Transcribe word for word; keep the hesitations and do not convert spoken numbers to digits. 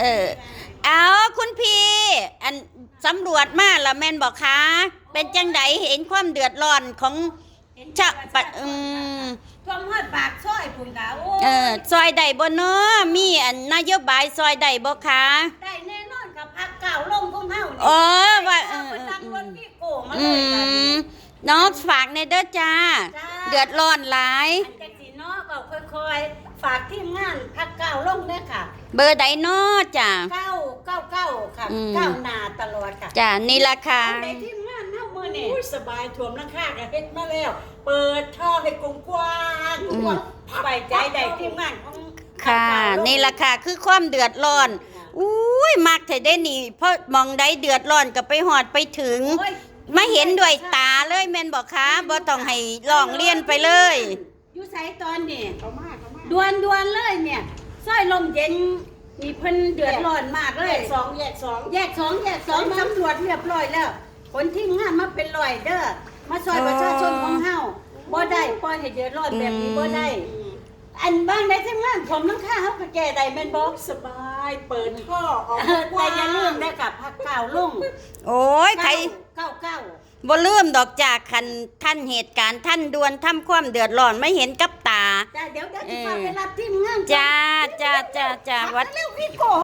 เออ เอาคุณพี่ อันสำรวจมาแล้วแม่นบ่คะ เป็นจังใดเห็นความเดือดร้อนของ เห็น ชาว ปะ อืม ท่วมฮอดปากซอยพุ่นค่ะ โอ้ย เออ ซอยได้บ่เนาะ มีอันนโยบายซอยได้บ่คะ ได้แน่นอนค่ะ พรรคก้าวลงของเฮานี่ อ๋อ ว่า ได้ข่าว เออ เพิ่นนั่งรถวีโก้มาเลยค่ะ อืม เนาะ ฝากแน่เด้อจ้า จ้า เดือดร้อนหลาย อันจังสิเนาะ เว้าค่อยๆ ฝากทีมงานพรรคก้าวลงเด้อค่ะ เบอร์ใดเนาะจ้า เก้าเก้าเก้า ค่ะ อืม ก้าวหน้าตลอดค่ะ จ้า นี่ล่ะค่ะ เอาได้ทีมงานเฮามื้อนี้ อุ้ย สบาย ท่วมหลังคาก็เฮ็ดมาแล้ว เปิดท่อให้กว้างๆ อืม กว้างๆ ไว้ใจได้ทีมงานของ ค่ะ พรรคก้าวลง นี่ล่ะค่ะ คือความเดือดร้อน อุ้ย มักแท้เด้นี่ เพราะหม่องใดเดือดร้อนก็ไปฮอดไปถึง โอ้ย มาเห็นด้วยตาเลยแม่นบ่คะ บ่ต้องให้ร้องเรียนไปเลย อยู่ไสตอนนี้ เขามา เขามา ด่วนๆเลยเนี่ย ซอยลมเย็นนี่เพิ่นเดือดร้อนมากเลย แยกสอง แยกสอง แยกสอง แยกสอง สำรวจเรียบร้อยแล้ว ขนทีมงานมาเป็นร้อยเด้อ มาซอยประชาชนของเฮา บ่ได้ ปล่อยให้เดือดร้อนแบบนี้บ่ได้ อืม อันบ้านใดทีมงานท่วมหลังคาเฮาก็แก้ได้แม่นบ่ สบาย เปิดท่อออก เออ กว้างๆ แต่อย่าลืมเด้อค่ะ พรรคก้าวลง โอ้ย ใคร เก้าเก้าเก้า บ่ลืมดอกจ้า คันทันเหตุการณ์ทันด่วน ทำความเดือดร้อนมาเห็นกับตา จ้า เดี๋ยว เดี๋ยวสิ เออ พาไปรับทีมงานก่อน จ้า จ้า จ้า จ้า วัด เร็ว วีโก้